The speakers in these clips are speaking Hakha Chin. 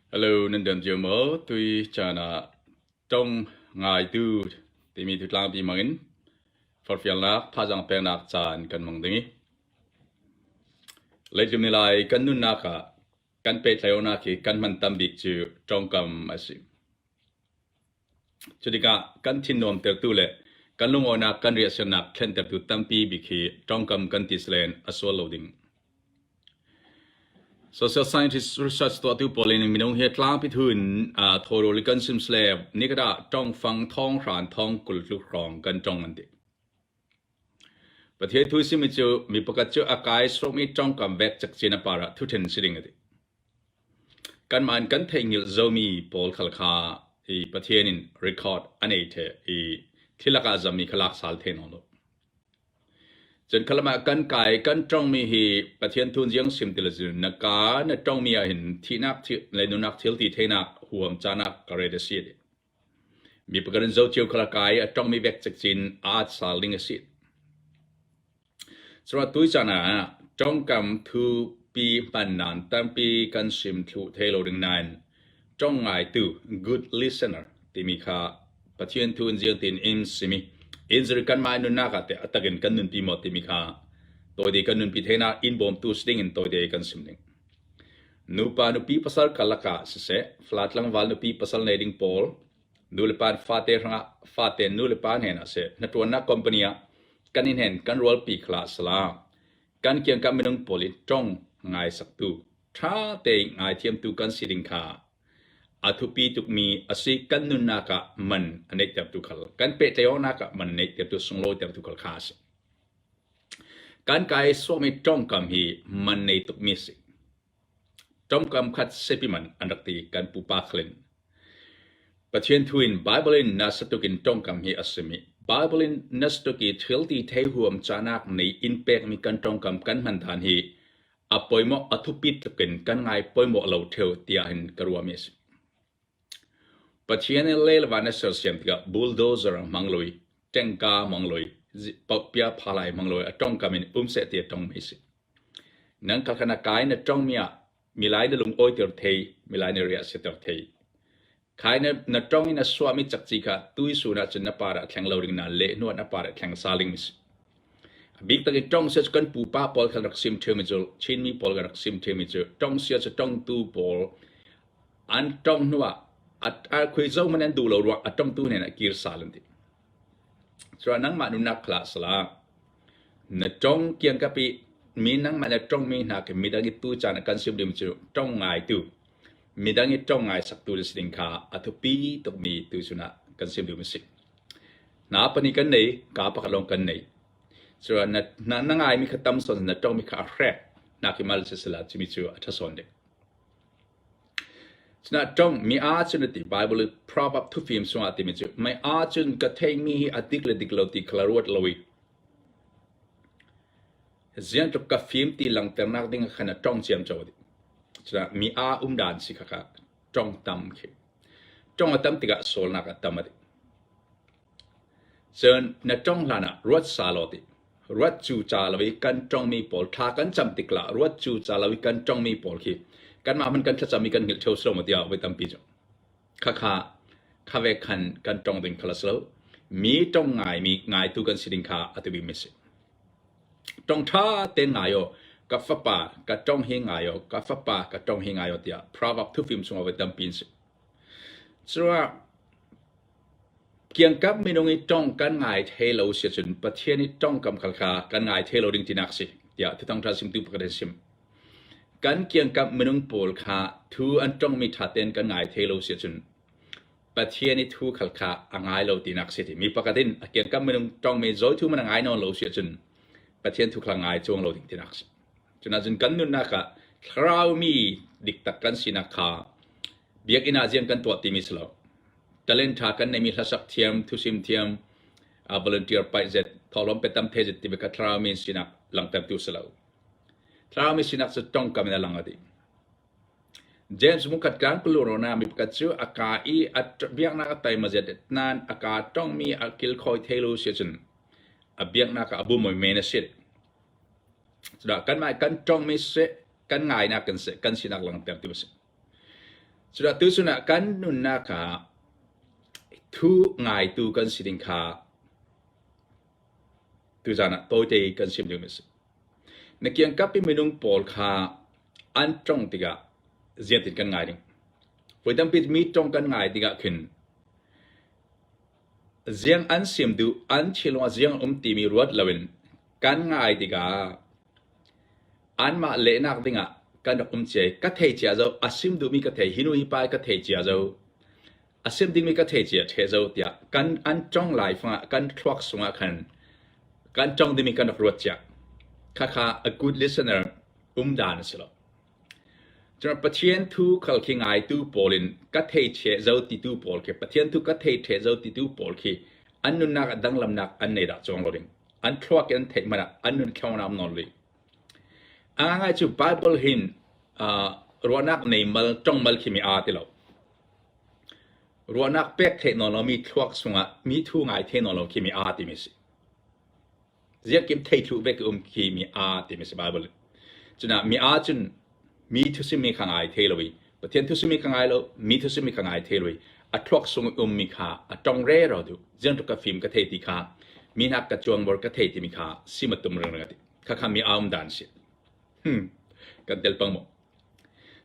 Hello, nan dam cio maw? Tui caan ah tong ngaitu timi thutlangpi hmang in forhfialnak thazaang peknak caan kan hmang ding i leitlum ni lai kan nunnak ah kan pehtlaihawknak hi kan hman tam bik cu tawngkam a si. Cutikah kan thin nuamtertu le kan lungawinak kan riahsiarnak thlentertu tampi bik hi tawngkam kan ti salen a sual lo ding. Social scientist research tuahtu pawl in minung hi tlangpi thu in thawrawl i kan sim sile nikhat ah tawngfang thawng hran thawng 20 tluk hrawng kan tong an ti. Pathian thu simi cu mi pakhat cu a kai sawm i tawngkam vek cakcin a par ah thuthen si ding a ti. Kanmah in kan theihngilh zomi pawl khal kha i Pathian in record a nei the i thilak ah zammi kha lak sal the nawn lo. Cun khalam ah kan kai kan tongmi hi Pathian thun ziang sim ti le na ka na tongmi ah hin thihnak le nunnak thil ti thenak huam canak ka ret a si. Mi pakhat in zo cio khala kai a tongmi vek cekcin a at sal ding a si. Cura tuichan ah tongkam thu pi hman nan tampi kan sim thlu thei lo ding nain tong ngaitu good listener timi kha Pathian thu in ziang tin in simi in zir kan mai nunnak ah te atakin kan nunpi maw timi kha tawide kan nunpi theina in bawmtu ding in tawide kan sim ding. Nupa nupi pasal karlak ah siseh, fala tlangval nupi pasal nei ding pawl, nulepa fate hrangah fate nulepa hnen ah seh, hnaṭuannak company ah kan in hen kan rualpi khala sala kan kiangkap minung pawl i tong ngai saktu, ṭha tein ngaithiamtu kan si ding kha a thupi tukmi a si. Kan nunnak ah man a neihtertu khal, kan pehtlaihawknak ah man a neihtertu, sunglawitertu khal kha a si. Kan kai suakmi ṭawngkam hi man nei tukmi a si. Ṭawngkam khat siapi man an rak ti kan pupa khal in. Pathian thu in Baibal in nasa tuk in ṭawngkam hi a simi. Baibal in nasa tuk i thil ti thei huam canak nei in pekmi kan ṭawngkam kan hman dan hi a poimawh a thupi tluk in kan ngai poimawh lo ṭheo tiah hin ka ruahmi a si. Pathian nih lei le van a sersiam tikah bulldozer a hmang lo i ṭengka a hmang lo i pia phalai a hmang lo i a ṭongkam in um seh ti a ṭongmi a si. Nang kha na kai na ṭongmi ah milai na lung awiter thei, milai na riah siater thei. Khai na, na ṭong in a suahmi cakci kha tuisun ahcun na par ah thleng lo ding na leh hnu ah na par ah thleng saling mi si. A bik tak i ṭong sia cu kan pupa pawl khan rak sim ṭheumi cu Chinmi pawl kan rak sim ṭheumi cu ṭong sia cu ṭongtu pawl An tong hnuah a khui zohhmanh an duh lo ruang a tongtu hnen ah kir sal an ti. Cun nangmah nunnak khala sala na tong kiangkap i mi nangmah na tongmi hna khi midang i tu caan ah kan sim ding cu tong ngaitu midang i tong ngai saktu na si ding kha a thupi tukmi tu chun ah kan sim duhmi si. Na pahnih kan nei, ka pakhat lawng kan nei. Cun na, na, na ngaimi kha tam sawn na tongmi kha a hrek nak i mal si sala cumi cu a ṭha sawn ding. Cunah ṭong mi aa cun a ti. Baibal i Proverb thufim chungah a timi cu mei aa cun ka theihmi hi a dik le dik lo ti kha la ruat lo i ziangtluk ka fim ti langhternak ding ah khan a ṭong ciamco a ti. Cunah mi aa um dan si kha kha ṭong tam khi. Ṭong a tam tikah sualnak a tam a ti. Cun na ṭong hlan ah ruat sa law ti. Ruat cu ca lo i kan ṭongmi pawl thla kan cam tik lah ruat cu ca lo i kan ṭongmi pawl khi kanmah hmanh kan thlacam i kan hngilh ṭheo si lo maw tiah voi tampi cu. Khakha kha ve khan kan ṭong ding kha la si lo. Mi ṭong ngaimi ngaitu kan si ding kha a tubi mi si. Ṭong ṭha tein ngai aw, ka fapa ka ṭong hi ngai aw, ka fapa ka ṭong hi ngai aw tiah Proverb thufim chungah voi tampi in si. Cuah Kiangkap minung i tong kan ngai thei lo si ahcun Pathian i tongkam khal kha kan ngai thei lo ding tinak si tiah Thuthangṭha chimtu pakhat in sim. Kan kiangkap minung pawl kha thu an tongmi ṭha tein kan ngai thei lo si ahcun Pathian i thu khal kha a ngai lo tinak si ti. Mi pakhat in a kiangkap minung tongmi zawi thu man a ngai nawn lo si ahcun Pathian thu khal ngai cuang lo ding tinak si. Cunahcun kan nunnak ah thlarau mi diktak kan sinak kha biakinn ah ziang kan tuah timi si lo. Talent ṭha kan neimi hlasak thiam, thusim thiam, volunteer paih zet, thawhlawm pe tam the zet timi kha thlarau mi sinak langhtertu si lo. Thlarau mi sinak cu tongkam in a lang a ti. James mukhat kan kulurona mi pakhat cu a ka i a biaknak a taima zet nan a ka tongmi a kilkhawi thei lo si cun a biaknak ah a bumoi men a si. Cudah kanmah kan tongmi siseh, kan ngainak kan seh, kan sinak langhter ti a si. Cudah tuchun ah kan nunnak ah thu ngaitu kan si ding kha tuzan ah tawite kan sim ding a si. Na kiangkap i minung pawl kha an tong tikah ziatin kan ngai ding. Voi tampi mi tong kan ngai tikah khin ziang an sim duh, an thinlung ah ziang um timi ruat loin kan ngai tikah anmah lehnak dingah kan rak um cia i ka thei cia zo, a sim duhmi ka thei, hi nu hi pa ka thei cia zo, a sim dingmi ka thei cia ṭhe zo tiah kan an tong lai fangah kan thluak sungah khan kan tong dingmi kan rak ruat cia. Khakha a good listener um dan a si lo. Cun Pathian thu khal khi ngaitu pawl in ka thei ṭhe zo titu pawl khi Pathian thu ka thei ṭhe zo titu pawl khi an nunnak ah danglamnak an nei dah cuang lo ding. An thluak in an theih hmanh ah an nun thlong am nawn rih. A ngai cu Bible hin uh, ruahnak nei mal tong mal khi mi aa ti lo. Ruahnak pek theih nawn lo mi thluak sungah mi thu ngai thei nawn lo khi mi aa timi si. Ziakim theithlu vek um khi mi aa timi si Bible. Cunah mi aa cun mi thusimi kha ngai thei lo i Pathian thusimi kha ngai lo, mi thusimi kha ngai thei lo i a thluak sung i ummi kha a tong rero duh. Ziang tuk ka fim ka thei ti kha mi hnak ka cuang bor ka thei timi kha sim a tum ring ring a ti. Kha kha mi aa um dan si. Hmm. Kan tel pang maw?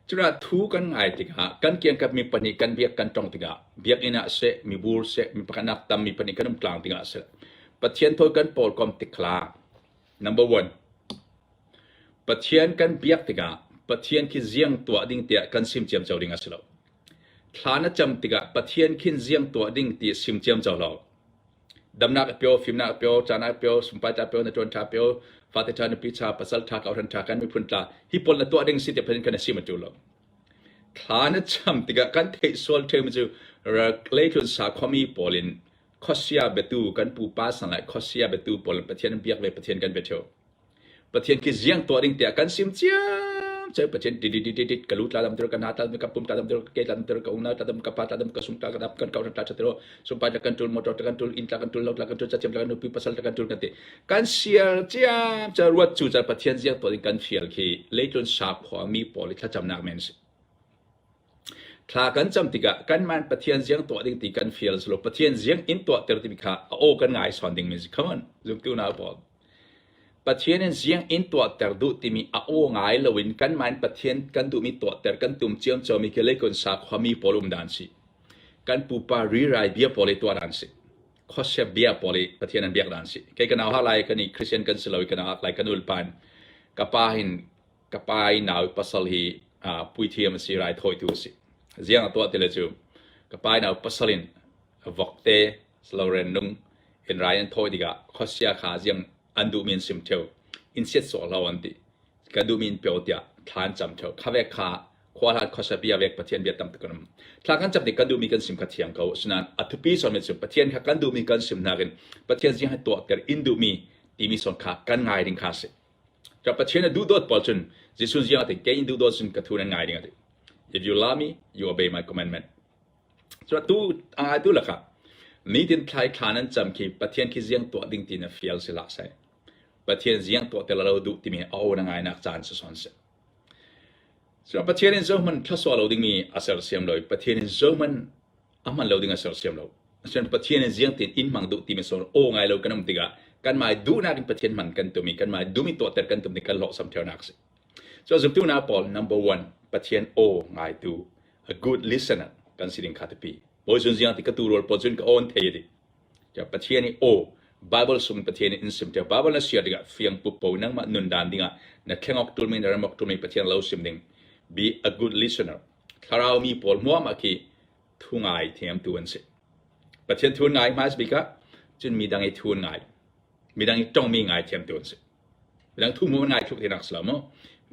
Cudah thu kan ngai tikah kan kiangkap mi pahnih kan biak kan tong tikah biakinn ah seh, mibur seh, mi pakhatnak tam mi pahnih kan um tlang tikah seh, Pathian thawi kan pawl kom tik khala. Number one, Pathian kan biak tikah Pathian khi ziang tuah ding tiah kan sim ciamco ding a si lo. Thla na cam tikah Pathian khin ziang tuah ding ti sim ciamco lo. Damnak a pio, fimnak a pio, caan a pio, sumpai ta pio, na ṭuan ṭha pio, fate ṭha, nupi ṭha, pasal ṭha, kauhran ṭha, kan miphun tla, hi pawl na tuah ding si tiah Pathian khan a sim a ṭul lo. Thla na cham tikah kan theih sual ṭheumi cu leitlun sakhuami pawl in khuasia biatu kan pupa sang le khuasia biatu pawl in Pathian biak le Pathian kan bia ṭheo. Pathian khi ziang tuah ding tiah kan sim ciamciam. Pathian dit dit dit dit ka lu tla dam tir ka na tla dam ka pum tla dam tir ka ke tla dam tir ka ung na tla dam ka pa tla dam ka sung tla ka dap kan kau tla tla tiro sumpai tla kan tul motor tla kan tul inn tla kan tul lo tla kan tul cacem tla kan nupi pasal tla kan tul kan ti kan sial ciam ca ruat cu ca Pathian ziang tuah ding kan fial khi leitlun sakhua mi pawl i thlacamnak men si. Thla kan cam tikah kanmah in Pathian ziang tuah ding ti kan fial si lo Pathian ziang in tuahter timi kha a aw kan ngai sawn ding mi si. Come on, zumtu nau pawl. Pathian in ziang in tuahter duh timi a aw ngai loin kanmah in Pathian kan duhmi tuahter kan tum ciamcomi khi leikun sakhua mi pawl um dan si. Kan pupa rirai bia pawl i tuah dan si. Khuasep bia pawl i Pathian an biak dan si. Kei ka nau ha lai kan i Christian kan si lo i ka nau hak lai kan ulpan ka pa hin ka pa i nau pasal hi puithiam a si raithawitu a si. Ziang a tuah ti le cu ka pa i nau pasal in vokte sloren nung in rai an thawi tikah khuasia kha ziang an duhmi an sim theo in siat sawh lo an ti ka duhmi in pio tiah thla an cam theo kha vek kha khua hlan khuasa bia vek Pathian bia tam tuk kan um thla kan cam tik kan duhmi kan sim kha thiang ko asinain a thupi sawn cu Pathian kha kan duhmi kan sim nakin Pathian ziang he tuahter in duhmi timi sawn kha kan ngai ding kha si Ka Pathian a duhdawt pawl cun Jesuh ziang a ti kei in duhdawt cun ka thu nan ngai ding a ti. If you love me, you obey my commandment. So tu a ngai tu lakah nitin thlai thla nan cam khi Pathian khi ziang tuah ding ti na fial si la sai. Pathian ziang tuah te lo duh timi a o na ngai nak caan si son si. So Pathian in zohman thlasua lo dingmi a sersiam lo i Pathian in zohman a hman lo ding a sersiam lo. Asinain Pathian in ziang tein inn hmang duh timi sawn aw ngai lo kan um tikah kanmah duhnak in Pathian hman kan tum i kanmah duhmi tuahter kan tum tik kan hlawhsam ṭheunak a si. So zumtu hna pawl number one Pathian aw ngaitu a good listener kan si ding kha tipi. Bawi zun ziang ti ka tu rual pawl cun ka awn thei ti. Pathian i aw Bible sung Pathian in sim te Bible na share tikah fiang pup po nangmah nun dan dingah na thlengok tulmi na remok tulmi Pathian lo sim ding be a good listener thlarau mi pawl hmuam khi thu ngai thiamtu an si. Pathian thu ngai hmais bik ah cun midang i thu ngai midang i tongmi ngai thiamtu an si. Midang thu mu ngai thluk tinak si lo mu.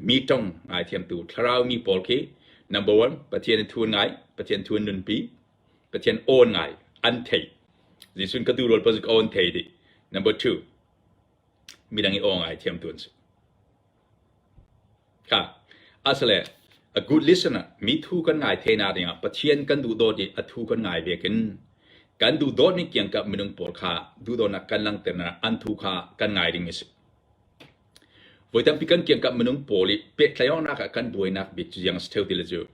Mi tong ngai thiamtu thlarau mi pawl khi number one Pathian i thu ngai Pathian thu nunpi Pathian awn ngai an thei. Jesuh ka tu rawl pa ka awn thei di. Number two midang i aw ngai thiamtu an si. Kha asale a good listener mi thu kan ngai the na dingah Pathian kan duhdawt i a thu kan ngai vekin kan duhdawt ni kiangkap minung pawl kha duhdawtnak kan langhter na an thu kha kan ngai ding a si. Voi tampi kan kiangkap minung pawl i pehtlaihawknak ah kan buainak bik cu ziang a si theo ti le cu.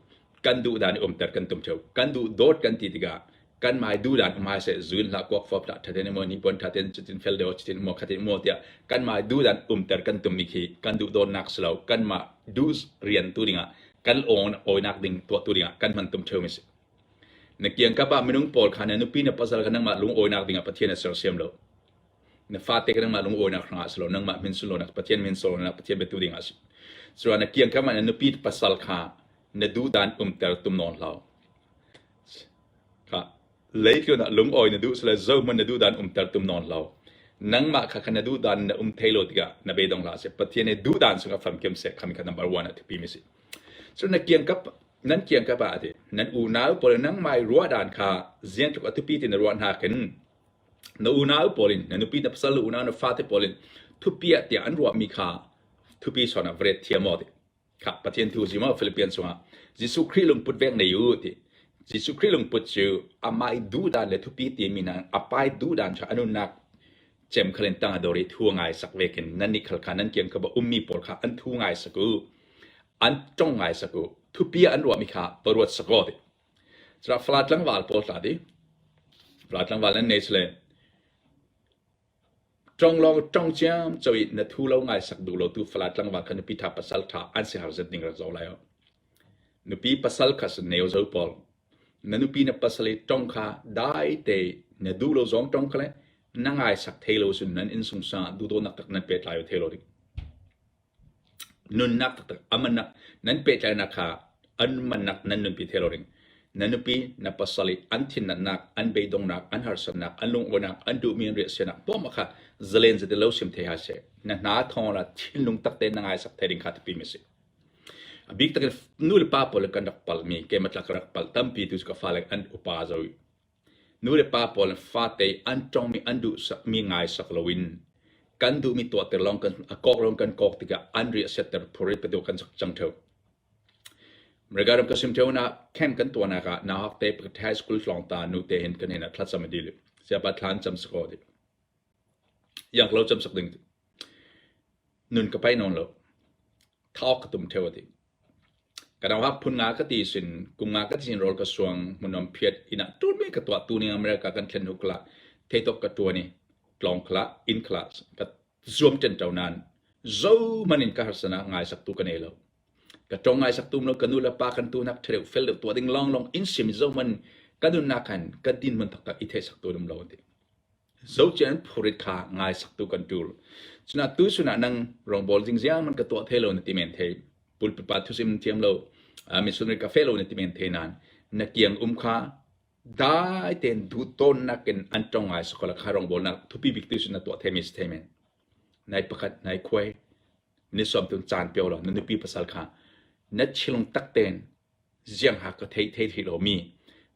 Kan duh dan i umter kan tum theo. Kan duh dawt kan ti tikah kan mai duh dan um hai seh zun hlah kuak fop hlah thaten maw ni pon thaten cutin fel deuh cutin maw khatin maw tiah kan mai duh dan umter kan tum mi khi kan duh dawtnak si lo kan mah duh rian tu dingah kan awn awinak ding tuah tu dingah kan hman tum theo mi si. Na kiangkap ah minung pawl kha na nupi na pasal kha nangmah lungawinak dingah Pathian a sersiam lo. Na fate kha nangmah lungawinak hrangah a si lo, nangmah min sunlawinak Pathian min sunlawinak Pathian biatu dingah a si. Cucaah na kiangkap ah na nupi pasal kha na duhdan umter tum nawn hlah. Kha leitlun ah lungawi na duh sile zohhmanh na duhdan umter tum nawn hlah. Nangmah kha kha na duhdan na um thei lo tikah na beidong hlah seh. Pathian nih duhdan sungah famkim seh khami kha number one ah thupi mi si. Cun na kiangkap nan kiangkap ah a ti nan unau pawl nangmah i ruahdan kha ziang tluk a tupi ti na ruah hna khin na unau pawl in na nupi na pasal na unau na fate pawl in thupi ah tiah an ruahmi kha thupi sawn ah vret thiam aw ti kha Pathian thu si maw Philippians chungah Jesuh Khrih lungput vek nei u ti Jesuh Khrih lungput cu amah i duhdan le thupi timi na apai duhdan kha anunnak cem khal in tang a dor i thu ngai sak ve khin nan nih khal kha nan kiang kha ba ummi pawl kha an thu ngai sak u an tong ngai sak u thupi ah an ruahmi kha va ruat sak aw ti cura fala tlangval pawl tla di fala tlangval nan nei sile tong lawng tong ciam choi na thu lo ngai sak duh lo tu fala tlangval kha nupi tha pasal tha an si har zet ding rak zo lai o nupi pasal kha sun neo zo pawl na nupi na pasal i tong kha dai te na duh lo zong tong kha le na ngai sak thei lo sun nan in sung sa du do nak tak nan pe tlai thei lo dik Nunnak taktak a man nan pehtlaihnak kha an mannak nan nunpi thai lo ding. Na nupi, na pasal i an thinnatnak, an beidonghnak, an harsatnak, an lungawinak, an duhmi an riahsianak poah kha zalen zati lo sim thei ha seh. Na hna thawng la thinlung tak tein na ngaisak thai ding kha tipi mi si. A bik takin nu le pa pawl kan rak palmi, keimah tla ka rak pal tampi tu cu ka fale an upa zo Nu le pa pawl fate an tongmi an duhsakmi ngaisak loin kan duhmi tuahter lawng kan a kawk lawng kan kawk tikah an ri a setter phur i patu kan cang theo. Regarding ka sim theo na camp kan tuahnak ah nahak te pakhat high school tlawng ta nu te hin kan hin a thlacam a dil. Siapa thlan cam sako di. Yang lo cam sak ding. Nun ka pai nawn lo. Thawk ka tum theo ati. Ka dang phun nga ka ti sin kum nga ka ti sin rawl ka suang hmunom phiat inn ah ṭulmi ka tuah tu ning America kan thlen hnu kala theitok ka ṭuan i tlawng khala inn khala ka zuam ṭenṭo nain zohmanh in ka harsana ngai sak tu ka nei lo. Ka ṭong ngai sak tum lo ka nu le pa kan tunak ṭha deuh fel deuh tuah ding lawnglawng in sim zohmanh ka nunnak khan ka dinhmun taktak i theih sak tu um lo an ti. Zocian phurit kha ngai saktu kan ṭul. Cun atu sun ah nang rawngbawl zingziang man ka tuah thai lo na ti men thei. Pulpit pa thusim thiam lo, missionary ka fe lo na ti men thei nain na kiang um kha dai tein duh tawnnak in an tong ngai sakola kha rawngbawlnak thupi bik tu sun na tuah thei mi si thei men. Nai pakhat nai khuai ni som tun caan peo lo na nupi pasal kha na chilung tak tein Ziang ha ka thei thei thei lomi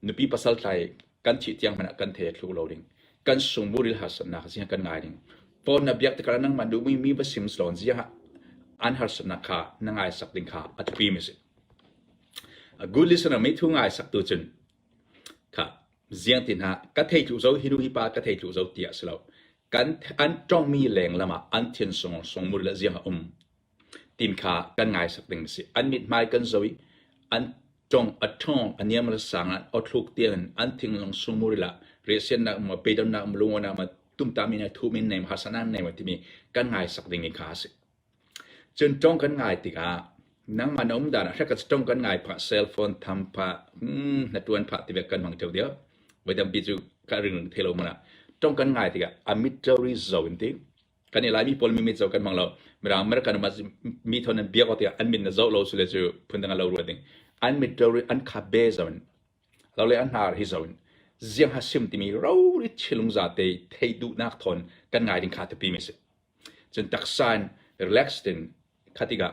nupi pasal tlai kan thih tiang hmanh ah kan thei a thlu lo ding. Kan sungmuril harsatnak ziang kan ngai ding. Phone na biak tikah nangmah duhmi mi va sim lawn ziang ah an harsatnak kha na ngai sak ding kha a thupi mi si. A good listener mi thu ngai sak tu cun kha ziang tin ha ka thei tlu zo hi nu hi pa ka thei tlu zo tiah si lo. Kan an tongmi leng lam ah an thin sung sungmuril ziang a um Tin kha kan ngaisak ding a si. An mithmai kan zoh i an tong a ṭhawng a niam le sang ah awthluk tiangin an thinglung sungmuril ah riahsiannak maw beidonnak maw lungawinak maw tumtami na thumin nei maw harsatnak nei maw timi kan ngaisak ding i kha a si. Cun tong kan ngai tikah nangmah na um dan ah hrek tong kan ngai phah cell phone tham phah hmm, na tuan phah ti kan hmang theo dio. Voi tampi cu ka ring ring thei lo mana. Tong kan ngai tikah a mit ṭori zo in ti Kan i Laimi pawl mi mit zoh kan hmang lo. Mirang American mi thon an biak tiah an min na zoh lo sule cu phundang lo ruat ding. An mit ro an kha be zo in lo le an hnar hi zo in ziang ha sim timi rori chilung za te thei duhnak thon kan ngai ding kha tipi mi si. Cun taksa in relax tin khatika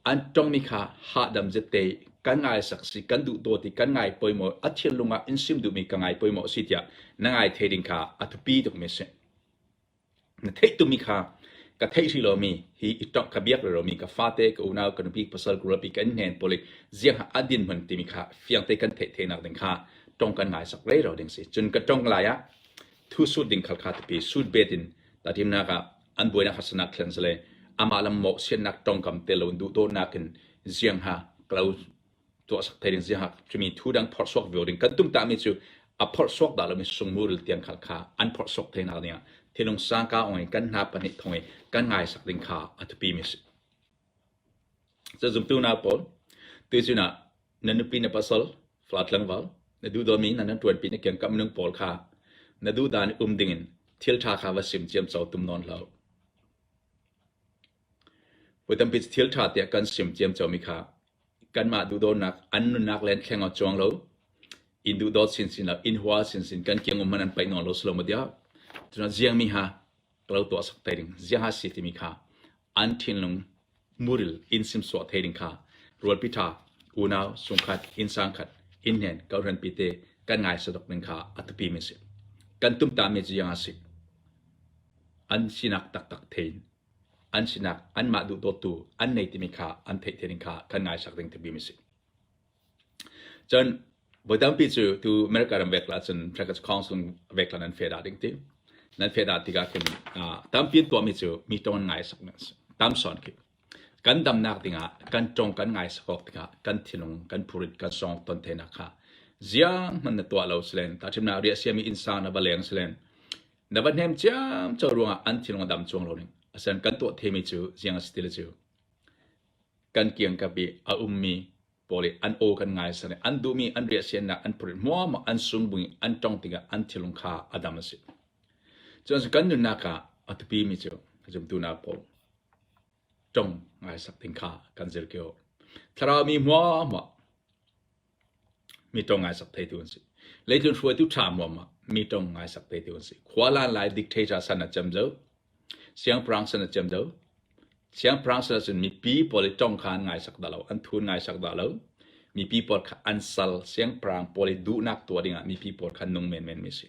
an tongmi kha hahdam zet te kan ngai sak si kan duh dawt i kan ngai poimo a thinlung ah in sim duhmi ka ngai poimo si tiah na ngai thei ding kha a thupi tuk mi si. Na theih tumi kha ka theih hrih lomi hi i tongh ka biak rih lomi ka fate ka unau ka nupi pasal ka rualpi kan hnen pawl i ziang ah a dinhmun timi kha fiangte kan theih thenak ding kha tong kan ngai sak rei ro ding si. Cun ka tong lai ah thu sut ding khal kha tipi sut bet in tatimnak ah an buainak harsatnak thlen sile amah lam mawh siannak tongkam te lo duh dawtnak in ziang ha klo tuah. Tuahsak thei ding ziahak cumi thu dang phorhsuak vio ding kan tum tami cu a phorhsuak dah lomi sungmuril tiang khal kha an phorhsuak thei nak dingah thinlung sangka ong in kan hna pahnih thong i kan ngaisak ding kha a thupi mi si. Cu zumtu na pawl tuicun ah na nupi na pasal fla tlangval na duhdawmi na nan ṭuanpi na kiangkap minung pawl kha na duhdan um dingin thil ṭha kha va sim ciamco tum nawn hlah. Voi tampi thil ṭha tiah kan sim ciamcomi kha kanmah duhdawtnak an nunnak le an thleng awk cuang lo. Inn duhdawt sinsin lo, inn hua sinsin kan kiang um hmanh an paih nawn lo si lo maw tiah. Cun ziangmi ha ka lo tuah sak te ding, ziang ha si timi kha an thinlung muril inn simsuah thei ding kha rualpi ṭha unau sungkhat innsang khat innhen kohhranpi te kan ngai sadok ding kha a tupi mi si. Kan tumtami cu ziang a si. An sinak taktak thein an sinak anmah duhdawttu an nei timi kha an theih te ding kha kan ngaisak ding timi si. Cun voi tampi cu tu America ram vek la cun Trackers Council vek la nan fe dah ding ti. Nan fe dah tikah khin tampi an tuahmi cu mi tong an ngaisak mi tam sawn khi. Kan damnak dingah kan tong kan ngaisak awk tikah kan thinlung kan phurit kan song ton thenak kha ziang hman na tuah lo silen tahchimnak riah siami innsang na va leng silen Na va hnem ciamco ruangah an thinlung a dam cuang lo ning. Asen kan tuah themi cu ziang a si ti le cu kan kiangkap i a ummi pawl i an aw kan ngai san i an duhmi an riahsiannak an phurit hmuahmah an sungbung i an tong tikah an thinlung kha a dam a si. Cun kan nunnak ah a tupi mi cu zumtu nak pawl tong ngai sak ding kha kan zir kio. Thlarau mi hmuahmah Mi ṭong ngaisak theitu an si. Leitlun hruaitu ṭha muammah mi ṭong ngaisak theitu an si. Khualan lai dictator san a cem zo. Siangpahrang san a cem zo. Siangpahrang san ahcun mipi pawl i ṭong kha an ngaisak dah lo, an thun ngaisak dah lo. Mipi pawl kha an sal siangpahrang pawl i duhnak tuah dingah mipi pawl kha nung menmen mi si.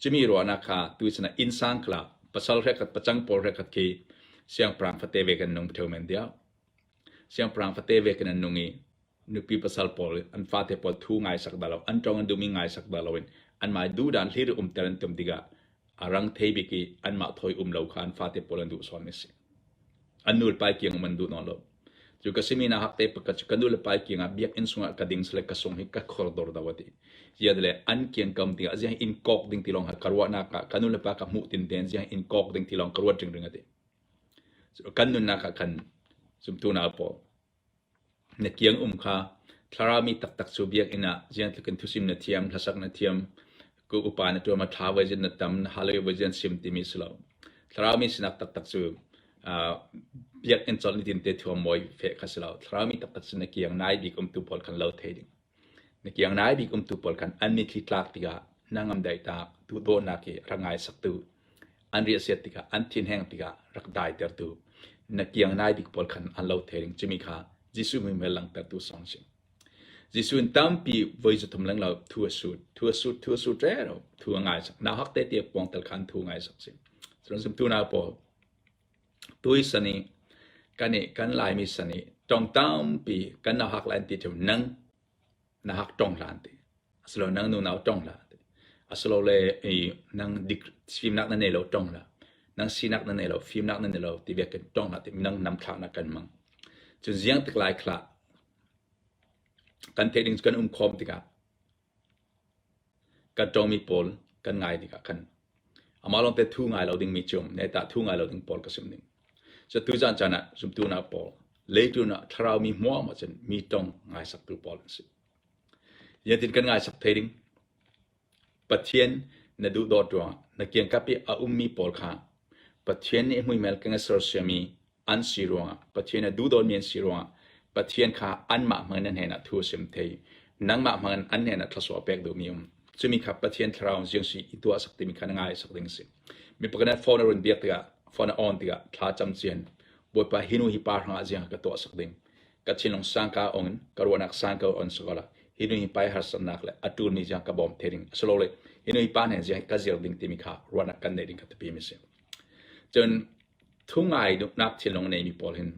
Cumi ruahnak kha tuchan ah innsang kala pasal hrekhat pacang pawl hrekhat khi siangpahrang fate ve kan nung ṭheo men diau. Siangpahrang fate ve kan an nung i nupi pasal pawl an fate pawl thu ngaisak dah lo an ṭong an duhmi ngaisak dah loin anmah duhdan hlir umter an tum tikah a rang thei bik i anmah thawi um lo kha an fate pawl an duh sawn a si. An nu le pa kiang um an duh nawn lo. Cu ka simi na hakte pakhat cu ka nu le pa kiang ah biakinn sungah ka ding sile ka sung hi ka khor dor do ati. Zia le an kiang kam tikah ziang in kok ding ti lawng ka ruahnak ah ka nu le pa ka hmuh tin ten ziang in kok ding ti lawng ka ruat ring ring ati. Kan nunnak ah khan zumtu na pawl Na kiang um kha thlarau mi taktak cu biakinn ah ziangtluk in thusim na thiam, hlasak na thiam, ku upa na ṭuam, a ṭha voizin na tam, na hal voizin sim timi si lo. Thlarau mi sinak taktak cu biakinn colh nitin te thuam mawi feh kha si lo. Thlarau mi taktak cu na kiang nai bik umtu pawl khan lo thei ding. Na kiang nai bik umtu pawl khan an mitthli tlak tikah na ngamdaihnak, duhdawhnak hi rak ngaisaktu, an riahsiat tikah, an thinheng tikah rak daitertu, na kiang nai bik pawl khan an lo thei ding. Cumi kha Jesuh muihmel langhtertu song si. Jesuh in tampi voi zathum lenglo thu a sut, thu a sut, thu a sut rero, thu a ngai sak. Nau hak te te puang tel khan thu ngai sak si. Cun zumtu nau pawl Tui san i kan i kan Laimi san i tong tampi kan nau hak lai an ti ṭheo nang na hak tong hlah an ti. Asilo nang nu nau tong hlah ti. Asilole i nang dik fimnak na nei lo tong hlah. Nang sinak na nei lo, fimnak na nei lo ti vek kan tong hlah ti nang nam thlaknak kan mang. Cun ziang tik lai khlah kan theih ding kan um khawm tikah Kan ṭongmi pawl kan ngai tikah khan amah lawngte thu ngai lo dingmi cu neta thu ngai lo ding pawl ka sim ning. Cu tuzan caan ah zumtunak pawl, leitu-nak thlarau mi hmuam ahcun mi tong ngaisaktu pawl an si. Zeitin kan ngaisak thei ding? Pathian na duhdawt ruangah na kiangkap i a ummi pawl kha Pathian nih hmuimel kan i sersiami an si ruangah Pathian a duhdawtmi an si ruangah Pathian kha anmah hmangin an hnenah thu a sim thei. Nangmah hmangin an hnenah thluachuah pek duhmi um. Cumi kha Pathian thlarau in si i tuah sak timi kha na ngai sak ding a si. Mi pakhat nih phone a run biak tikah phone a on tikah thla cam cian Bawipa hi nu hi pa hrangah ziang ka tuah sak ding. Ka thinlung sangka ong in ka ruahnak sangka on sakala hi nu hi pa harsatnak le a ṭulmi ziang ka bawm the ding asilole hi nu hi pa hnen ziang ka zir ding timi kha ruahnak kan neih ding kha tapi mi si. Cun Thu ngai duhnak thinlung a neimi pawl hin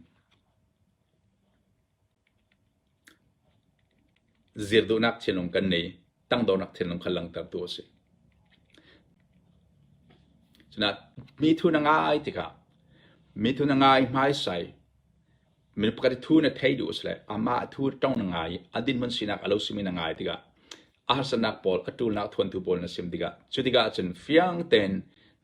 zir duhnak thinlung kan nei, tangdornak thinlung kha langhtertu a si. Cunah mi thu na ngai tikah mi thu na ngai hmaisai. Mi pakhat i thu na thei duh a si le amah thu tong na ngai i a dinhmun sinak a lo simi na ngai tikah a harsatnak pawl a ṭulnak thuantu pawl na sim tikah cu tikah cun fiang tein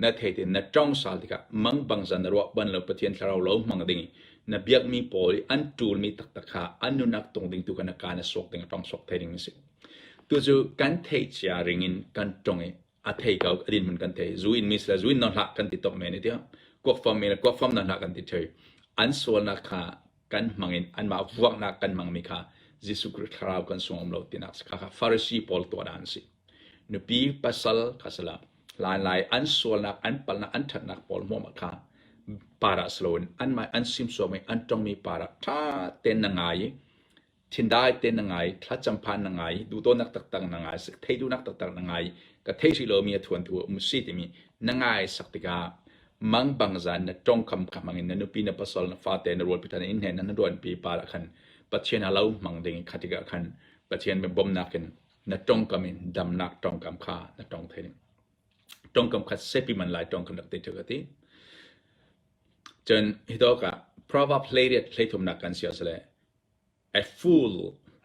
na thei tein na tong sal tikah mangbang zan na ruah ban lo Pathian thlarau lo hmang ding i na biakmi pawl i an ṭulmi taktak kha an nunnak tung ding tu kha na ka na suak ding a tong suak thei ding a si. Tu cu kan theih cia ring in kan tong i a thei ko a dinhmun kan thei zu in mi sila zu in non hlah kan ti tok men i tiah kuakfam men kuakfam non hlah kan ti thei an sualnak kha kan hmang in anmah vuaknak kan hmangmi kha Jesuh Khrih thlarau kan sung um lo tinak kha kha Pharisee pawl tuah dan si nupi pasal kha sala lai lai an sualnak an palnak an thatnak pawl hmuam kha para sloin an mai an sim suami an tongmi para tha ten na ngai Thindai te na ngai, thlacam phan na ngai, duhdawtnak taktak na ngai, thei duhnak taktak na ngai, ka thei hrih lomi a thuan thu a um si timi na ngai sak tikah mangbang zan na tawngkam kha hmang in na nupi na pasal na fate na rualpi than in hnen na ruanpi pa ah khan Pathian a lo hmang ding kha tikah khan Pathian bawmnak in na tawngkam in damnak tawngkam kha na tong thei ding. Tawngkam kha sepi man lai tawngkam rak te ka ti. Cun hi dawk ah Proverb 18 hleithumnak kan sia sile A fool,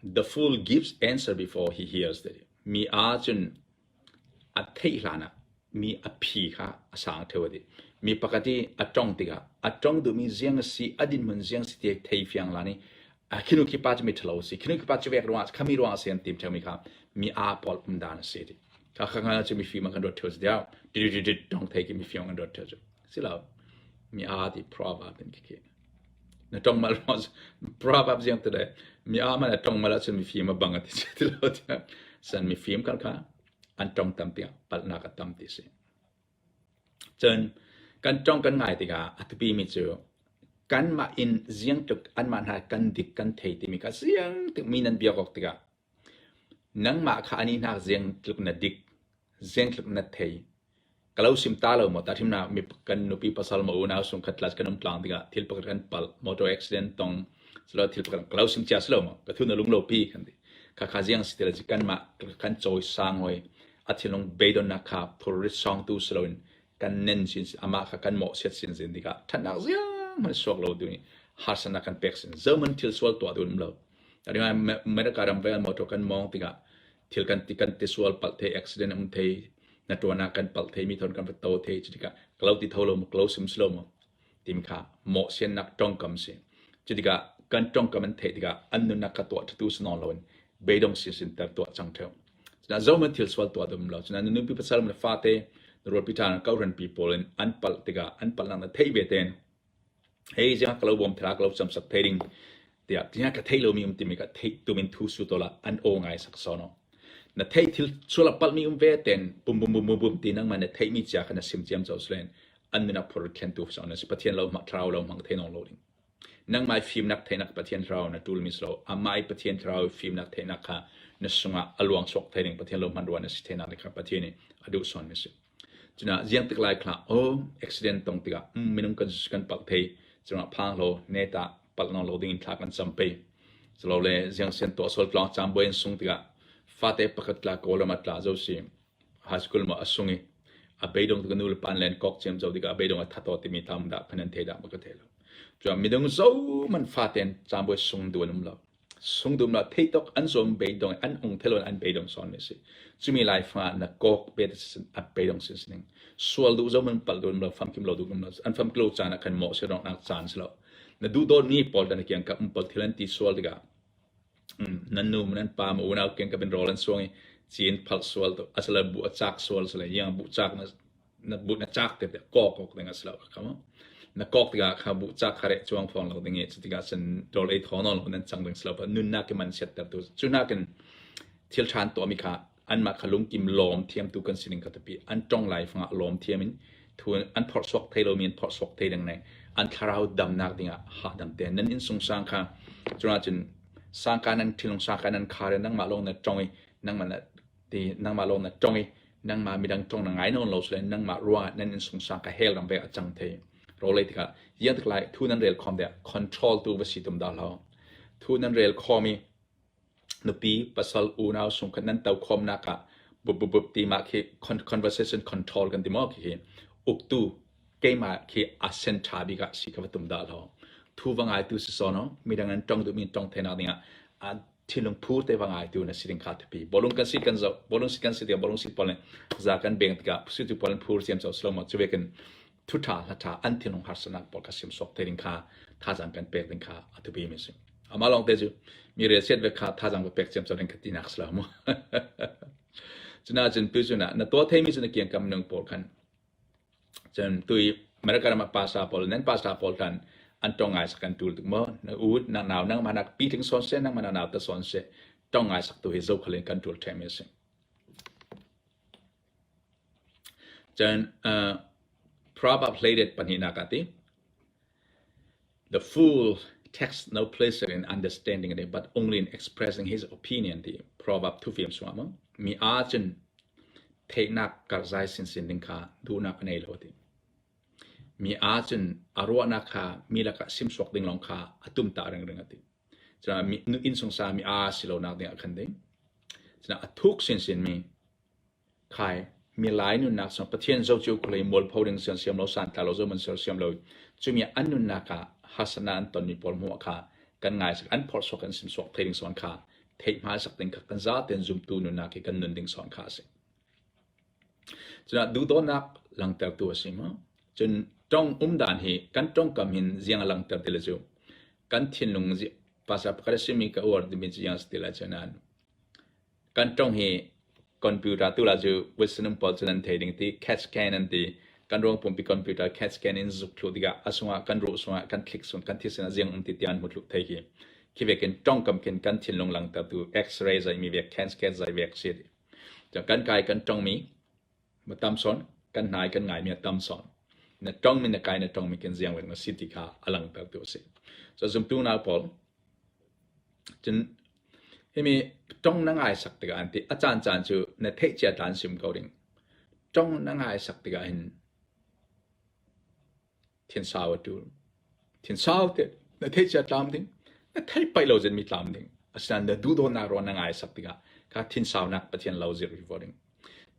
the fool gives answer before he hears ti. Mi aa cun a theih hlan ah mi a phi kha a sang theo a ti. Mi pakhat i a tong tikah a tong duhmi ziang a si, a dinhmun ziang si ti thei fiang lan i a khinu khi pa cu mi ṭhalo a si, khinu khi pa cu vek ruangah khami ruangah a si an tim ṭheumi kha mi aa pawl um dan a si ti. Kha kha kha cu mifim ah kan ruat ṭheo si tiah dit tong thei khi mifim kan ruat ṭheo cu. Si lo. Mi aa ti proverb in khi. Na tong mal maw proverb ziang te le mi aa man a tong mal ahcun mifim a bang a ti ti lo tiah san mifim kal kha an tong tam tiah palhnak a tam ti si. Cun kan tong kan ngai tikah a tupi mi cu kanmah in ziang tluk anmah hna kan dik kan thei timi kha ziang tuk mi nan biak awk tikah Nangmah kha an ihnak zeingtluk na dik, zeingtluk na thei. Ka lo sim ta lo maw tahhrimnak mi kan nupi pasal maw unau sungkhat tlas kan um tlang tikah thil pakhat kan palh, motor accident tong, silo thil pakhat ka lo sim cia si lo maw, ka thu na lung lo pi kan ti. Khakha ziang si ti kanmah kan cawi sang hoi, a thinlung beidonnak kha phurrit sawngtu si loin kan nen sin amah kha kan mawhchiat sin sin tikah ṭhatnak ziang hmanh suak lo tu nih harsatnak kan pek sin zeihmanh thil sual tuah tu um lo. America ram ve motor kan mawng tikah thil kan ti kan ti sual palh thei accident um thei na tuan ah kan palh thei mi thon kan va to thei cu tikah ka lo ti tho lo mu ka lo sim si lo mu timi kha mawh siannak tongkam si cu tikah kan tongkam an theih tikah an nunnak kha tuah thatu si nawn loin beidong sin sin ter tuah cang theo cuna zohman thil sual tuah dum lo cuna na nupi pasal na fate na rualpi ṭha na kohhran pi pawl in an palh tikah an palhnak na theih ve ten Hei ziang ka lo bawm thla ka lo camsak thei ding tiah tiah ka thei lomi um timi ka theih tumin thu su to la an aw ngai sak so no. Na thei thil sual a palhmi um ve ten bum bum bum bum bum ti nangmah na theihmi cia kha na sim ciam cho slen an min a phur thlen tu so na si Pathian lo ma thlarau lo mang thei nong lo ding. Nangmah fimnak theihnak Pathian thlarau na tul mi slo amai Pathian thlarau fimnak theihnak kha na sungah a luang chuak thei ding Pathian lo hman ruan na si theihnak kha Pathian nih a duh son mi si. Cunah ziang tik lai khlah aw accident tong tikah minung kan kan palh thei cungah phang lo net ah palh nawn lo ding in thla kan cam pei. Calo le ziang sian tuah sual tlawng cam buai in sung tikah fate pakhat tla Kawlram ah tla zo si high school ma a sung i a beidong tu nu le pan len kok ciam zo tikah a beidong a thato timi tam dah phanan thei dah ma ka thei lo. Cun midang zo man faten cam buai sung du an um lo. Sungdum lah theitok an zuam beidong an ung thelon an beidong son mi si. Cumi lai fa na kok pe a beidong sin sining. Sual duh zo man pal dun lo famkim lo duh lo an fam klo caan ah khan mo si rong nak caan si lo. Na duh dawt ni pawl dan kiang ka um pol thil an ti sual tikah nan nu nan pa ma unau kiang ka bin rol an suang i cin phal sual to asala bu a chak sual sale yang bu chak na na bu na chak te te kok kok ding a si lo kha mu na kok tikah kha bu chak kha reh chuang phong lo ding i cu tikah cun rawl ei thaw nawn lo nan cang ding si lo nunnak ki man siat ter tu cu nakin thil ṭhan tuahmi kha anmah kha lungkim lawm thiamtu kan sining kha tapi an tong lai fangah lawm thiam in thu an phorh suak thei lomi an phorh suak thei ding ne an thlarau damnak dingah hahdam te nan inn sung sang kha cunah cun sangka nan thilung sangka nan khar in nangmah lawng na tong i nangmah na ti nangmah lawng na tong i nangmah midang tong na ngai nawn lo sile nangmah ruangah nan innsungsang ka hell ram ve a cang thei rawlei tikah yang tik lai thu nan rel khom deh control tu va si tum dah lo thu nan rel khom i nupi pasal unau sungkhat nan to khom nak ah bup bup bup ti mah khi conversation control kan ti maw khi uktu keimah khi a sen ṭha bik ah si ka va tum dah lo. Thu va ngaitu si sawn o, midang an tong duhmi tong thenak dingah a thinlung phur te va ngaitu na si ding kha thipi. Bawlung kan si kan zoh, bawlung si kan si tikah bawlung si pawl nih za kan beng tikah phusutu pawl an phur siam cho silo maw cuve kan thu tha hla tha an thinlung harsatnak pawl kha sim sok te ding kha thazang kan pek ding kha a thupi mi si. Amah lawng te cu mi rel siat ve kha thazang va pek ciam cho ding kha tinak silo mu. Cuna cun tu cun na to theimi cu na kiangkam nung pawl khan Cun tui America ram ah pasta pawl nan pasta pawl khan an tong ngai sak kan tul tuk maw? Na u na nau nangmah nak pi tling sawn seh nangmah na nau ta sawn seh tong ngai sak tu hi zokhal in kan tul ṭhemi a si. Cun uh, Proverb hleidet pahnihnak ah ti The fool takes no pleasure in understanding it but only in expressing his opinion ti proverb thufim sungah maw mi aa cun theihnak karzai sinsin ding kha duhnak a nei lo ti. Mi aa cun a ruahnak kha mi lakah simsuak ding lawng kha a tum ta ringring a ti. Cun mi inn sungsa mi aa si lonak ding ah khan ding. Cun a thuk sinsin mi Khai, milai nunnak sung Pathian zohcio khualei mualpho ding siam lo santlai lo zohman sersiam lo cumi an nunnak ah harsatnak an tonmi pawl hmuh kha kan ngai sak an phorhsuak kan simsuak thei ding sawn kha theih hmaisak ding kha kan zaten zumtu nunnak hi kan nun ding sawn kha a si. Cun duhdawtnak langhtertu a si maw? Cun tong umdan hi kan tongkam hin ziang a langhter ti le cu kan thinlung pasal pakhat a simi ka uar timi cu ziang a si ti lai cu nain Kan ṭong hi computer tu la cu Wisconsin pawl cu nan thei ding ti CAT scan an ti. Kan ruang pumpi computer CAT scan in zuk thlu tikah a sungah kan ruh sungah kan thlik sung kan thisen a ziang um ti tiang an hmu thlu thei hi. Khi vekin ṭongkam khin kan thinlung langtertu X-ray zai mi vek CAT scan zai vek si ti. Kan kai kan ṭongmi ma tam sawn kan hnai kan ngaimi a tam sawn. Na ṭongmi na kai na ṭongmi kin ziang vek na si ti kha a langtertu a si. So zumtu nau pawl Cun himi ṭong na ngaisak tikah an ti. A caancaan cu na theih cia tla an sim ko ding. Ṭong na ngaisak tikah hin thinsau a ṭul. Thinsau te na theih cia tlam ding. Na theih paih lo zenmi tlam ding. Asinain na duhdawtnak ruang na ngaisak tikah kha thinsaunak Pathian lo zir rih ding.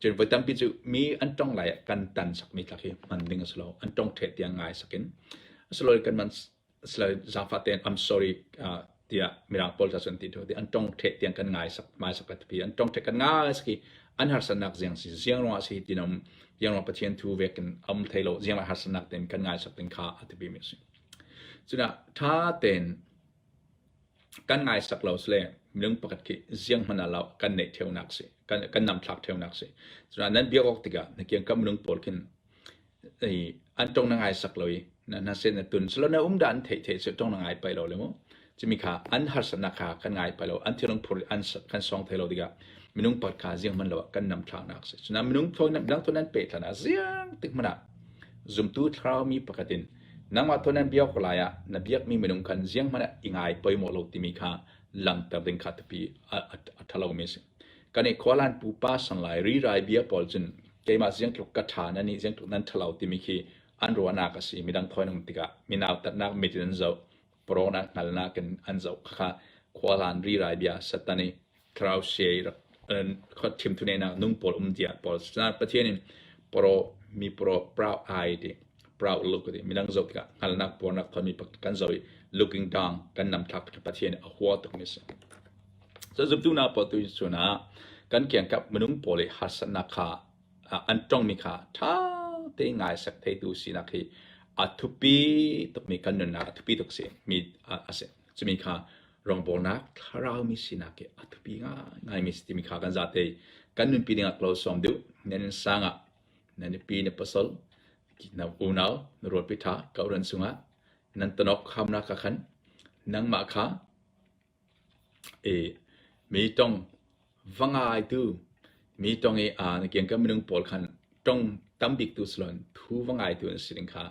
Cun voi tampi cu mi an ṭong lai ah kan tan sakmi tlak hi hman ding a si lo. An ṭong ṭheh tiang ngaisak in. Asilo kan man zaangfah tein I'm sorry tiah mirang pawl ca cun ti ti an tong theh tiang kan ngai sak mai sak pi an tong theh kan ngai sak i an harsatnak ziang si ziang ruangah si ti nom ziang ruang Pathian thu vek in am thei lo ziang harsatnak ten kan ngai sak ting kha a ti mi si cuna tha ten kan ngai sak lo sle minung pakhat khi ziang hmana lo kan nei theunak si kan kan nam thlak theunak si cuna nan biak ok tikah na kiang kam minung pawl khin an tong na ngai sak lo i na sin na tun silo na um dah an theih theih cu tong na ngai pai lo le mu cumi kha an harsatnak kha kan ngai pai lo an thilung phur an kan song thei lo tikah minung pat kha ziang man lo kan nam thlaknak si cuna minung thawn dang thon an pe thlan ah ziang tik hmana zumtu thlarau mi pakhat in nangmah thon an biak lai ah na biak mi minung khan ziang hmana i ngai poimo lo timi kha langter ding kha tapi a thalo mi si Kan i khualan pupa sanglai rirai bia pawl cun keimah ziangtluk ka ṭha nan nih ziangtluk nan ṭhalo timi khi an ruahnak a si. Midang thawi nung tikah minau tatnak mit in an zoh, pawrawnak hngalnak in an zoh. Khakha khualan rirai bia Satan i thlarau siai rak thimthunenak nung pawl um dia pawl. Cucaah Pathian in pawraw mi pawraw proud eye ti proud look ti midang zoh tikah hngalnak puarnak thawi mi kan zoh i looking down kan namthlak Pathian a hua tukmi a si. Zumtu hna pawl tu chun ah kan kiangkap minung pawl i harsatnak kha an tongmi kha ṭha tein ngaisak theitu sinak hi a thupi tukmi kan nunnak a thupi tuk si mi a si. Cumi kha rawngbawlnak thlarau mi sinak hi a thupi ngaingai mi si timi kha kan zate kan nunpi dingah ka lo sawm duh. Nan in sang ah nan nupi na pasal na unau na rualpi ṭha ka uran sungah nan tonok khamnak ka khan nangmah kha Mi tong va ngaitu mi tong i na kiangkam minung pawl khan tong tambik tu si loin thu va ngaitu an si ding kha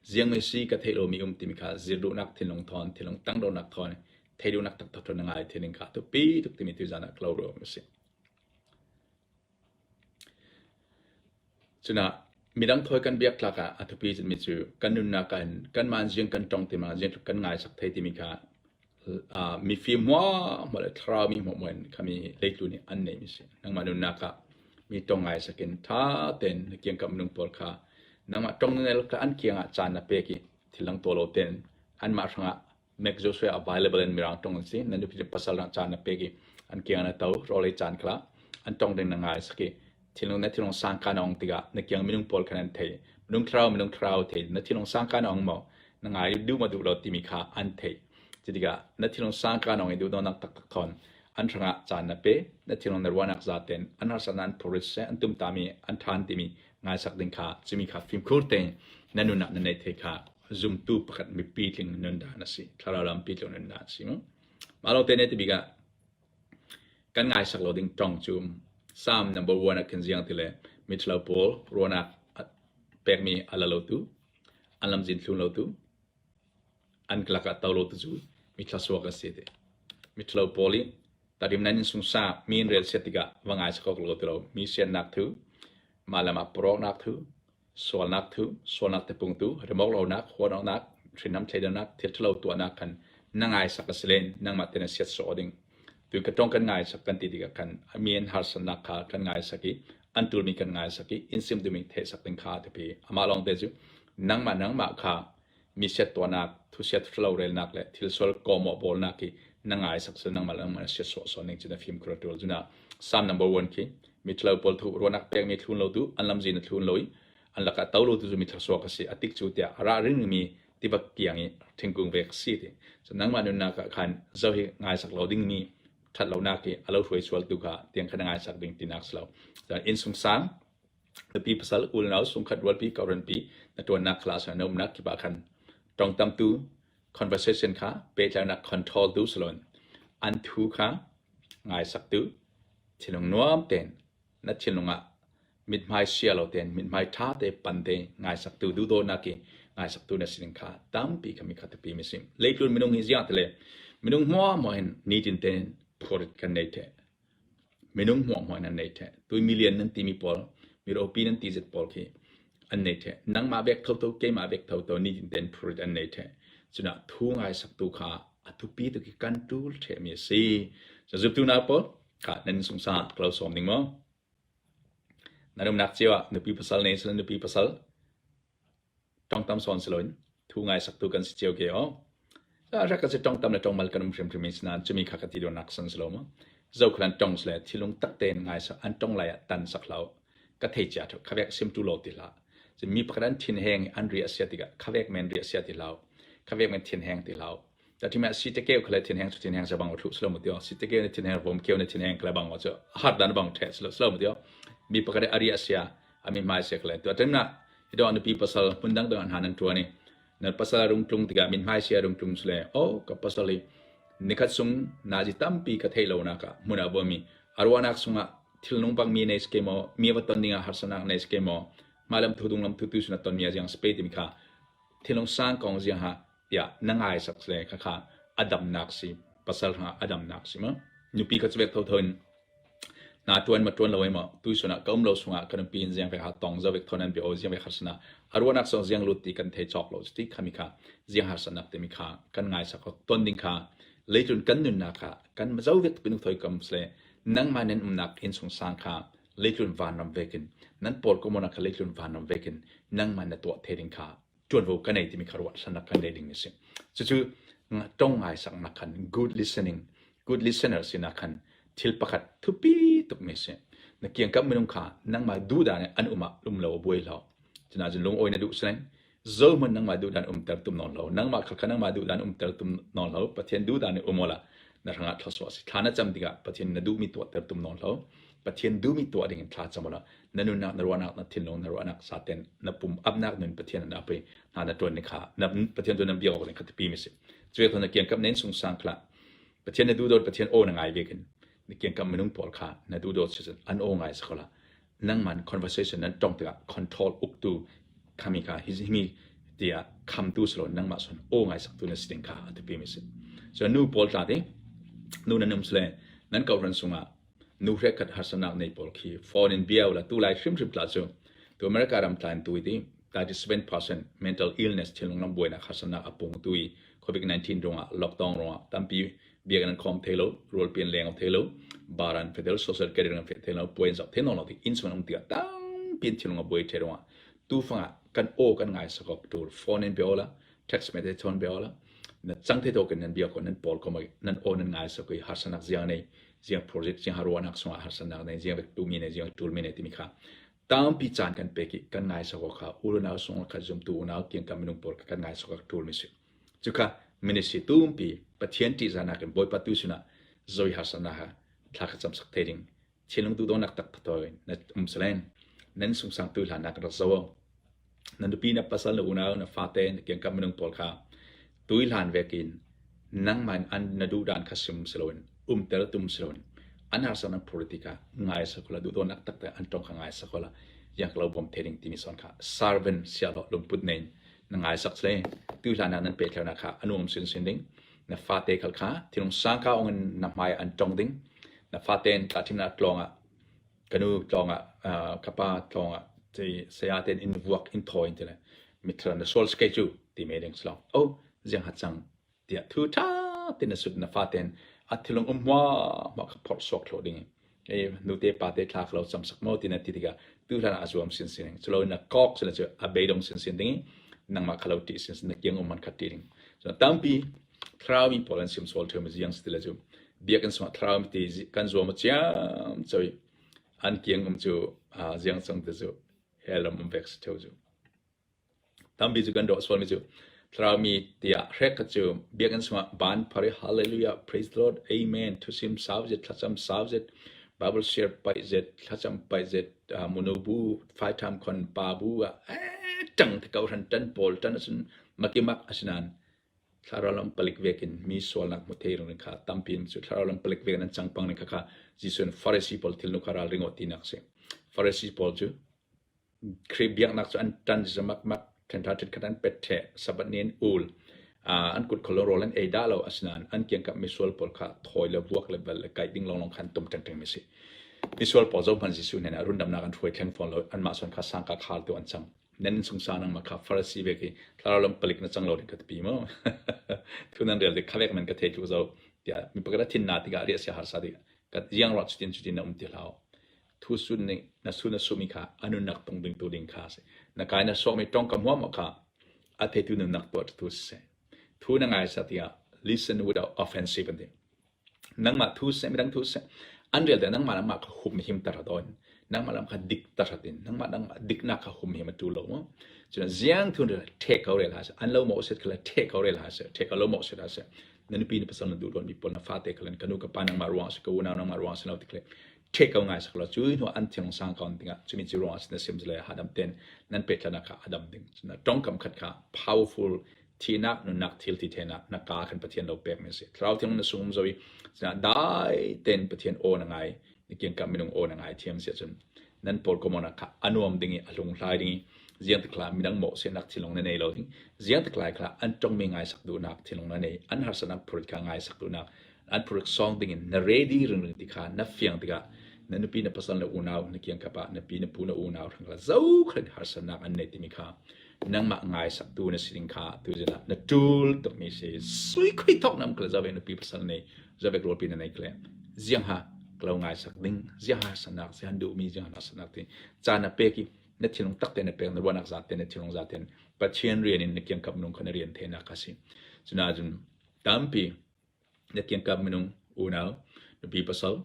ziang mei si ka theih lomi um timi kha zir duhnak thinlung thawn thinlung tangdornak thawn theih duhnak taktak thawn na ngai the ding kha tupi tuk timi tuzan ah ka lo ruang a si. Cunah midang thawi kan biak tlak ah a thupi cemmi cu kan nunnak ah hin kanmah ziang kan tong ti ma ziang tluk kan ngaisak thei timi kha mifim huahmuah le thlarau mi huahmuah in khami leitlu nih an neihmi si. Nangmah nunnak ah mi tong ngaisak in tha tein na kiangkap minung pawl kha nangmah tong na nel kha an kiang ah caan na pek i thil lang tuah lo tein. Anmah hrangah Mac Joshua available in Mirang tong an si. Na nupi pasal rang caan na pek i an kiang na to rawl ei caan khala an tong ding na ngai saki. Thinlung na thinlung sang ka na ong tikah na kiang minung pawl khan an thei. Minung thlarau minung thlarau thei. Na thinlung sang ka na ong maw? Na ngai duh ma duh lo timi kha an thei. Cutikah na thinlung sang ka na ong i duhdawnak taktak thon an hrangah caan na pe. Na thinlung na ruahnak zaten an harsatnak an phurrit seh an tumtami an ṭhan timi ngaisak ding kha cimi kha fimkhur tein na nun ah na neih thei kha zumtu pakhat mipi tling nun dan a si thlarau lam pi tling nun dan a si mu mah lo te ne tibik ah kan ngaisak lo ding tong cu Psalm number 1 ah khin ziang ti le mithlo pawl ruanak pekmi a la lo tu an lamzin thlun lo tu an klak ah to lo tu cu mithla suak a si ti mithlo pawl i tarim nan in sungsa mi in rel siat tikah va ngai sakok lo ti lo mi siannak thu mah lam ah poroknak thu sualnak thu sualnak tipung tu remok lonak huanoknak hrinam thleidanak thil thalo tuahnak khan na ngai sak a si len nangmah te na siat sawh ding tu ka tong kan ngai sak kan ti tikah khan mi an harsatnak kha kan ngai sak i an tulmi kan ngai sak i in sim tumi theih sak ding kha tipi amah lawng te cu nangmah nangmah kha mi siat tuahnak, thusiat thalo relnak le thil sual kawmawh bawlnak hi na ngai sak sel nangmah le nangmah na siat sawhsawh ning cu na fimkhur a ṭul. Cuna Psalm number 1 khi mi ṭhalo pawl thu ruahnak pekmi thlun lo tu an lamzin a thlun lo i an lakah to lo tu cu mi thluachuak a si a tik cu tiah a ra ringmi tiva kiang i thingkung vek si ti. So nangmah nunnak ah khan zo hi ngai sak lo dingmi ṭhat lonak hi a lo hruai sual tu kha tiang khan ngai sak ding tinak si lo. Inn sung sang Nupi pasal unau sungkhat rualpi korenpi na ṭuannak class ah na umnak kip ah khan tawngtamtu conversation kha pehtlaihnak control tu si loin an thu kha ngaisaktu thinlung nuam tein na thinlung ah mithmai sia lo tein mithmai ṭha te pan te ngaisaktu duhdawtnak i ngaisaktu na sining kha tampi kha mi kha tupi mi si. Leitlun minung hi ziang tile minung hmuahhmuah hin nitin tein phurit kan nei the. Minung hmuahhmuah in an nei ṭheh. Tui milian nan timi pawl, miropi nan ti zet pawl khi an nei ṭheh. Nangmah vek thotho, keimah vek thotho nitin tein phurit an nei ṭheh. Cunah thu ngai saktu kha a thupi tuk i kan ṭul ṭhehmi a si. Zumtu nau pawl, kha nan sungsa ka lo sawm ding maw? Nan umnak cio ah nupi pasal nei sila nupi pasal Ṭawngtam sawn si loin thu ngai saktu kan si cio ke aw. Rak ka si ṭawngtam le ṭawngmal kan um hrimhrim i sinain cumi kha ka ti duhnak san si lo maw. Zokhal an ṭong le thilung tak tein ngai sak an ṭong lai ah tan sak hlah u. Ka thei cia ṭheo khavek sim tu lo ti hlah. Cun mi pakhat an thin heng i an ri a sia tikah khavek men ri a sia ti hlah u. Khavek men thin heng ti hlah u. Ta thim ah si te keu khale thin heng cu thin heng sa bang thlu slo mu tio si te keu ne thin heng vom keu ne thin heng khala bang chu hat dan bang the slo slo mu tio mi pakhat a ri a sia ami hmai sek le tu atem na hido nupi pasal hmun dang dang an han an tuan i na pasal rung tlung tikah min hmai sia rung tlung sule o ka pasal i nikhat sung nazi tampi ka thei lo nak ah hmun ah bomi arwanak sungah thil nung bang mi nei ske mo mi va ton dingah harsanak nei ske mo malam thu dung lam thu tu suna ton mi ajiang spe tim kha thilung sang kong ziang ha tiah na ngai sak le kha kha adamnak si pasal ha adamnak si ma nupi kha chuvek tho tho in Na ṭuan ma ṭuan lo ei maw? Tuisun ah ka um lo sungah kan umpi in ziang ve ha tong zo vek thon an bia o ziang ve harsana a ruahnak song ziang lut ti kan thei cawk lo ti khami kha ziang harsanak timi kha kan ngai sak ton ding kha leitlun kan nunnak kha kan zo vek pinuk thoi kam sle nangmah nan umnak inn chung sang kha leitlun vanram vekin nan pawl komona kha leitlun vanram vekin nangmah na tuah the ding kha ṭuanvo ka nei timi kha ruahchannak kan nei ding a si. Cucu tong ngai saknak khan good listening, good listener sinak khan thil pakhat thupi tukmi a si. Na kiangkap minung kha nangmah duhdan in an um ah um lo a buai hlah. Cunaah lungawi na duh seng zohmanh nangmah duhdan umter tum nawn lo. Nangmah kha kha nangmah duhdan umter tum nawn lo. Pathian duhdan in um la na hrangah thlasua si. Thla na cam tikah Pathian na duhmi tuahter tum nawn lo. Pathian duhmi tuah ding in thla cam la. Na nunnak na ruahnak na thinlung na ruahnak saten na pum apnak nun Pathian an api hna na tuan ni kha na Pathian tu nan biak awk ding kha tipi mi si cuwe thon na kiangkap nen sung sang khla Pathian na duhdawt Pathian aw na ngai ve kin na kiangkap minung pawl kha na duhdawt si an aw ngai sakhola nangman conversation nan tong tikah control uktu khami kha hi himi tiah khamtu silo nangmah son aw ngai saktu na si ding kha a tipi mi si so nu pawl tla te nu nan um sle nan ko ran sungah Nu hrek-khat harsatnak nei pawl khi phone in bia ula tu lai hrimhrim tla cu tu America ram tla in tu i 37% mental illness thinlung lam buainak harsatnak a pung tu i COVID-19 ruangah lockdown ruangah tampi biakinn an khawm thei lo rawl pian leng thei lo bar an fedel social gathering an fe thei lo puai an zau thei lo ti inn chung an um tikah tampi in thinlung a buai thei ruangah tu fangah kan aw kan ngai sakok tur phone in bia ula text message phone bia ula. Na cang the to kan nan bia ko nan pawl ko nan aw nan ngai so ko harsanak ziang nei ziang project ziang haruanak sungah harsanak nei ziang tu mi nei ziang tul mi nei timi kha tampi caan kan pek i kan ngai so ko kha unau sung kha zumtu unau kiang kan minung pawl kan ngai so ka tul mi si. Cuka ministry tumpi Pathian ṭihzahnak in Bawipa tu sinah zoi harsanak ha thla ka cam sak te ding thinlung duhdawnak tak patoy na um salen nan sungsang tu hlan nak rak zo na nupi na pasal na unau na fate na kiangkap minung pawl kha tui hlan vekin nangman an na duh dan kha sim siloin umter tum siloin an harsa na politika ngai sakola duhdawnak tak te an tong kha ngai sakola yang lo bom the ding timi son kha servant sialo lungput nein na ngai sak sle tu hlan ah nan pe thleu na kha anuam sin sin ding na fate khal kha thinlung sangka ong in na hmai an tong ding na faten tla thim na tlong ah kanu tlong ah kapa tlong ah ti saya ten in vuak in thaw in tile mithla na sol ske chu ti me ding slong oh ziang ha chang tiah thu tha tin na sut na faten a thilung um hwa ma kha phor sok thlo ding e nu te pa te thla khlo cham sak mo ti na ti tikah tu hlan a zuam sin sin chulo na kok sila chu a beidong sin sin ding nangmah khalo ti sin sin na kiang um man khat ti ding so tampi thlarau mi pawl an sim sual theu mi ziang stile chu biakinn sungah thlarau mi ti kan zuam chiam choi an kiang um chu ziang chang te chu helam um vek si theu chu Tampi cu kan ruah sualmi cu Thlarau tiah hrek kha cu biakinn chungah ban phar i Hallelujah, Praise the Lord, Amen, thusim sau zet, thlacam sau zet, Bible share paih zet, thlacam paih zet, munu bu, faitham khon pa bu ah ṭang te ko hran ṭan pawl ṭan asin makimak asinain thlarau lam palik vekin mi sualnak hmu thei ring kha tampi in cu thlarau lam palik vekin an cang pang ning kha kha Jesuh in Pharisee pawl thilnu kha ral ringaw tinak si. Pharisee pawl cu Khrih biaknak cu an ṭan zamakmak, ṭhenṭha ṭhenkhat an pet ṭheh, Sabbath ni an ul. An kut kholo rawl an ei dah lo, asinain an kiangkap misual pawl kha thawi le vuak le bal le kaih ding lawnglawng kha an tum ṭengṭeng mi si. Misual pawl zohhmanh Jesuh hnenah rundamnak an hruai theng fawn lo, anmah zawn kha sangka khaltu an cang. Nan innchung nangmah kha Farasi ve khi thlarau lam palik na cang lo ding ka ti mu. Thu nan rel dik khavek man ka thei tlu zo tiah mi pakhat a thin na tikah riah sia harsa tikah ka ziang ruah cutin cutin na um ti hlah. Thusun nih na sun a sumi kha a nunnak tung ding tu ding kha a si. Na kai na sawkmi tawngkam huam kha a theitu nunnak tuah tu siseh. Thu na ngai sa tiah listen without offensive an ti. Nangmah thu seh, midang thu seh, an rel te nangmah nangmah kha hum him tar dawn. Nangmah lam kha dik tar in nangmah nangmah diknak kha hum him a tu lo mu. Cun ziang thun rel the ko rel ha se an lo mo set khala the ko rel ha se the ko lo mo set ha se na nupi na pasal na duh don mi pawl na fate khalan kanu ka pa nangmah ruang se ka unau nangmah ruang se lo tikle ṭhe ko ngai sak law cu hnu an thiang sang ko dingah cumi cu ruangah na sim le hadam ten nan pehtlanak kha adam ding cuna tongkam khat kha powerful thinak nunnak thil ti thenak na ka khan Pathian lo pek mi si thlarau thiang na sung zoi cuna dai ten Pathian aw na ngai ni kian ka minung aw na ngai thiam sia cun nan pawl komona kha anuam ding i alung hlai ding i ziang te khla midang mo se nak thilong na nei lo ding ziang te khlai khla an tong mi ngai sak du nak thilong na nei an harsanak phurit kha ngai sak du nak an phuruk sawng dingin na ready ringring ti kha na fiang tikah na nupi na pasal na unau na kiangkap ah na pi na pu na unau hrang zo khan harsatnak an nei timi kha nangmah ngai saktu na si ding kha tu zin ah na tul tukmi si sui khui thok nam kala zawe nupi pasal nei zawek rolpi na nei kle ziang ha klo ngai sak ding ziang ha sanak ziang duh mi ziang ha sanak ti cha na pe ki na thinlung tak te na pek na ruahnak za te na thinlung za ten Pathian rian in na kiangkap nung kha na rian the na kha si cuna cun tampi Na kiangkap minung unau, nupi pasal,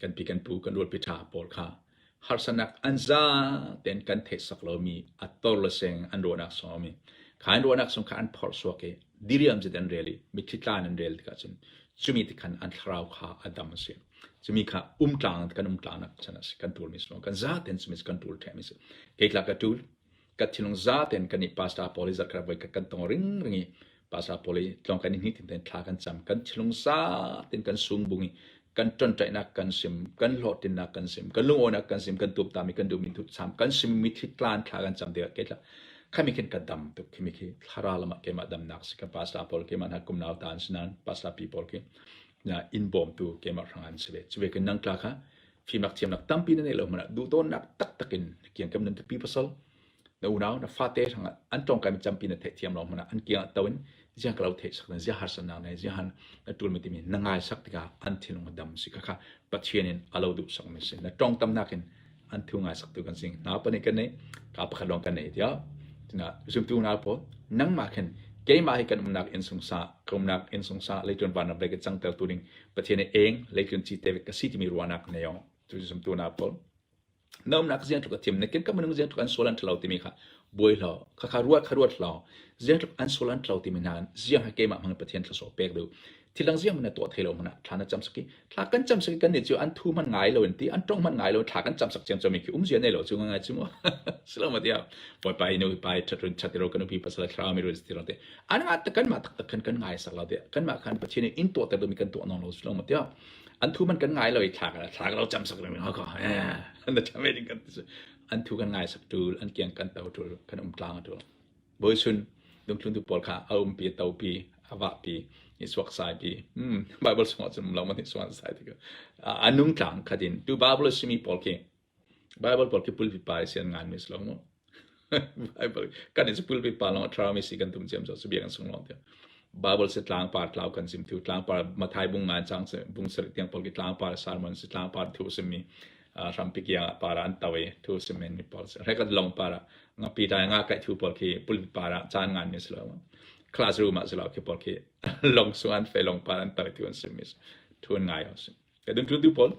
kan pi kan pu, kan rualpi ṭha pawl kha harsatnak an za tein kan theih sak lomi a tor le seng an ruahnak song a um i kha an ruahnak song kha an phorh suak i diriam zet an rel i mitthli tla in an rel tikah cun cumi ti khan an thlarau kha a dam a si. Cumi kha umtlang kan umtlangnak chan a si. Kan ṭulmi si lo. Kan za tein cumi kan ṭul ṭhehmi si. Kei tla ka ṭul. Ka thinlung zaten kan i pastor pawl i zarhkhat voi kan tong ringring i pastor pawl i tlawng kan i hnih tin thla kan cam kan thinlung zaten kan sung bung i kan tonṭaihnak kan sim kan hlawhtlinnak kan sim kan lungawinak kan sim kan tumtami kan duhmi thutcham kan sim mi thlitlan thla kan cam tikah keitla khami khin ka dam tuk khimi khi thlara lamah keimah damnak si ka pastor pawl keimah hna kum nau ta an si nain pastor pi pawl khi na in bawmtu keimah hrang an si ve cu ve kan nang tla kha Fimnak thiamnak tampi na neih lo hmanh ah duhdawnnak taktak in na kiangkam nan tupi pasal na unau na fate hrangah an tawngkaimi campi na theihthiam lo hmanh ah an kiangah to in ziang ka lo theih sak na zia harsannak ne zia han na tul mi timi na ngai sak tikah an thinlung a dam si kha kha Pathian in a lo duh sak mi si na tawng tamnak in an thu ngai sak tu kan sing na pani kan nei ka pakhat lawng kan nei tiah tina zumtu unau pawl nangmah khin Keimah hi kan umnak inn sungsa, ka umnak inn sungsa leitlun vanram ve ka cangter tu ding Pathian i eng leitlun ci te ve ka si timi ruahnak nei ong. Cu zumtu na pawl. Na umnak ziang tluk a thim na kin ka minung ziang tluk an sual an ṭhalo timi kha buai hlah kha kha ruat kha ruat hlah ziang tluk an sual an ṭhalo timi hna ziang ha keimah hmang Pathian thlasawh pek duh thil dang ziang na tuah thei lo hmanh ah thla na cam sak i thla kan cam sak i kan nih cu an thu hmanh ngai lo in ti an tong hmanh ngai lo thla kan cam sak ciam mi khi um zia nei lo cu ngai chu mu silo ma tia bawipa i nu pa i thatrun chatiro kan upi pasal thlarau mi run ti te an nga tak kan ma tak tak khan kan ngai sak lo te kan ma khan Pathian in tuah ter mi kan tuah nong lo silo ma tia An thu man kan ngai lo i thla ka thla ka lo cam sak ring ko. Na cham ding kan an thu kan ngai sak tul an kiang kan to tul kan um tlang tul. Boi sun dungthlun tu pawl kha a um pi to pi a va pi i suak sai pi. Hmm Bible sungah cun lo man suan sai ti ko. A nung tlang khatin tu Bible simi pawl khi Bible pawl khi pulpit pa i sian ngan mi si lo mu. Bible kan is pulpit pa long thlarau mi si kan tum ciam so su biak sung long tiang. Bible se tlang par tlau kan sim thu tlang par Mathai bung ngan chang se bung sar tiang pawl ki tlang par sermon si tlang par thu sim mi hrampi kia para an tawi thu sim men mi pawl se rekat long para nga pi dai nga kai thu pawl khi pulpit para chan ngan mi si lo classroom ah si lo khi pawl khi long su an fe long par an tawi thu an sim mi thu an ngai o si ka dun tu pawl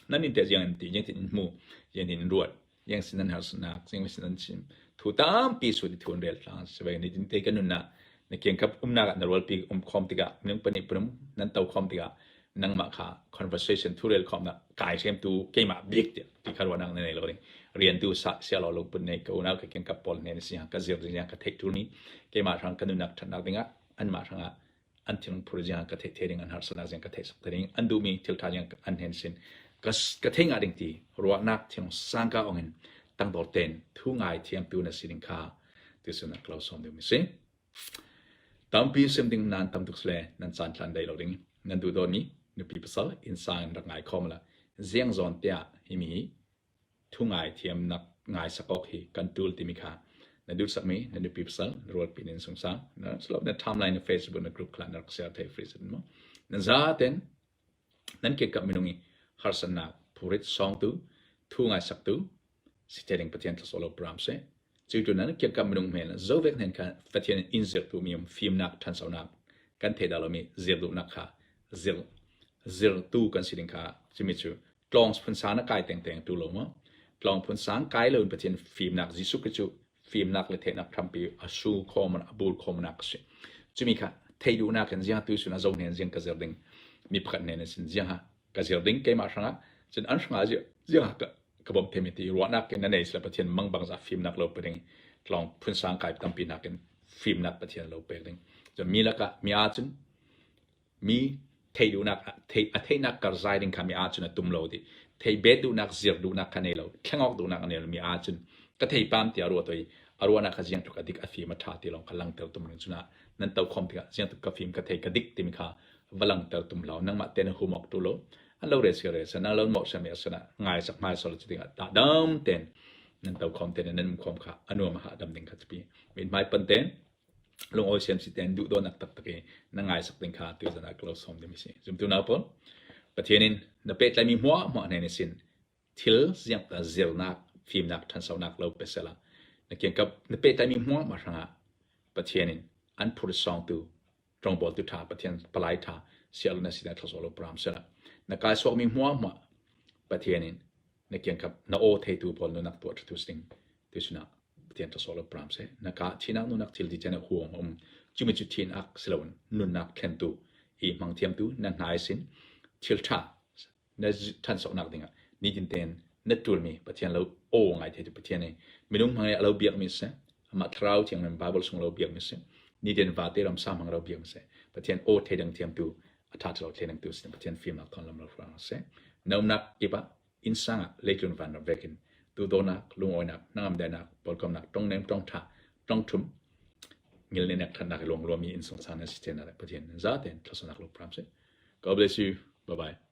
Nan in teh ziang in ti, ziang in hmu, ziang in ruat, ziang sin nan harsatnak, ziang sin nan chim. Thu tampi su ti thu an rel tlang si ve ni tin te kan nunnak na kiangkap umnak ah na rualpi um khom tikah minung pahnih punum nan to khom tikah nangmah kha conversation thu rel khomnak kai hrem tu keimah bik ti ti kha ruahnak na nei lo ding rian tu sa sia lo lungput nei ka unau ka kiangkap pawl hne na si ka zir ding ka theih tu ni keimah hrang ka nunnak thatnak dingah anmah hrangah an thinlung phur ziang ka theih the ding an harsatnak ziang ka theih sak te ding an duhmi thil tha ziang an hen sin ka ka thei nga ding ti ruahnak thinlung sangka ong in tangdor ten thu ngai thiam tu na si ding kha ti sun ak lo som ding mi si tampi sim ding nan tam tuk sle nan chan tlan dai lo ding nan du do ni nupi pasal in sang rak ngai khom la ziang zon tia hi mi Thu ngai thiamnak ngai sak awk hi kan tul timi kha na duhsakmi na nupi pasal na rualpi nin sungsang na slop na timeline na Facebook na group kha na rak share thei free sin mo na za ten nan ke kap minung i harsatnak phurit songtu thu ngai saktu si te ding Pathian thlasolo pram se cu tu nan ke kap minung men zovek nen kha Pathian in zirtu mi um fimnak thansonak kan thei da lomi zir duhnak kha zir zirtu kan si ding kha chimi chu Tlawng phunsang na kai tengteng tu lo maw? Tlawng phunsang kai lo in Pathian fimnak Jesuh Khrih cu fimnak le theihnak hrampi a su khawm a bur khawmnak a si. Cumi kha thei duhnak in ziang tu sun a zo hnen ziang ka zir ding mi pakhat hnen in sin ziang ha ka zir ding keimah hrangah cun an hrangah ziang ha ka ka bawm themi ti ruahnak in na nei sila Pathian mang bang za fimnak lo pe ding tlawng phunsang kai tampi nakin fimnak Pathian lo pek ding. Cun mi lakah mi ahcun Mi theih duhnak a theihnak kar zai ding kha mi ahcun a tum lo ti. Thei bet duhnak zir duhnak kha nei lo. Thlengawk duhnak a nei lo mi ahcun ka thei pam tiah a ruah toi a ruahnak kha ziang tluk a dik a fim a ṭha ti lawng kha langter tum ring cunah nan to khom tikah ziang tluk ka fim ka thei ka dik timi kha va langter tum lo nangmah te na hum awk tu lo an lo re si re sana lo mo sami asana ngai sak hmai sol chu dingah ta dam ten nan to khom ten nan um khom kha anuam ha dam ding kha chipi min mai pan ten lungawi siam si ten duhdawtnak taktak i na ngai sak ding kha tuzan ah ka lo sawm ding si. Zumtu nau pawl, Pathian in na pehtlaimi hmuahhmuah hnen sin thil ziang zirnak, fimnak, ṭhansonak lo pe sela. Na kiangkap na pehtlaimi hmuahhmuah hrangah Pathian in an phur sawngtu ṭongbawltu ṭha Pathian palai ṭha sial na si na thlazaw lo pram sela. Na kai suakmi hmuahhmuah Pathian in na kiangkap na aw theitu pawl nunak tuah ṭhatu sing tu sinah Pathian ṭha sawh lo pram seh. Na ka thinak nunak thil ti cen a huam a um. Cumi cu thinak siloin nunnak thlentu i hmang thiamtu na hnai sin thil ṭha na ṭhansoknak dingah nitin tein na ṭulmi Pathian lo aw ngai theitu Pathian i minung hmang i a lo biakmi seh, amah thlarau thianghlim Bible chung lo biakmi seh, nitin vate ramsa hmang lo biakmi seh, Pathian aw theidang thiamtu a ṭha lo thleidangtu sin Pathian fimnak thawn lam lo hruang seh. Na umnak kip ah Innsang ah leitlun vanram vekin duhdawnak, lungawinak, hnangamdainak, pawlkomnak, tongnem, tongtha, tongthum, ngilnenak thatnak i luangluami innsung sang nan si te na le Pathian zaten thlasanak lo pram seh. God bless you. Bye bye.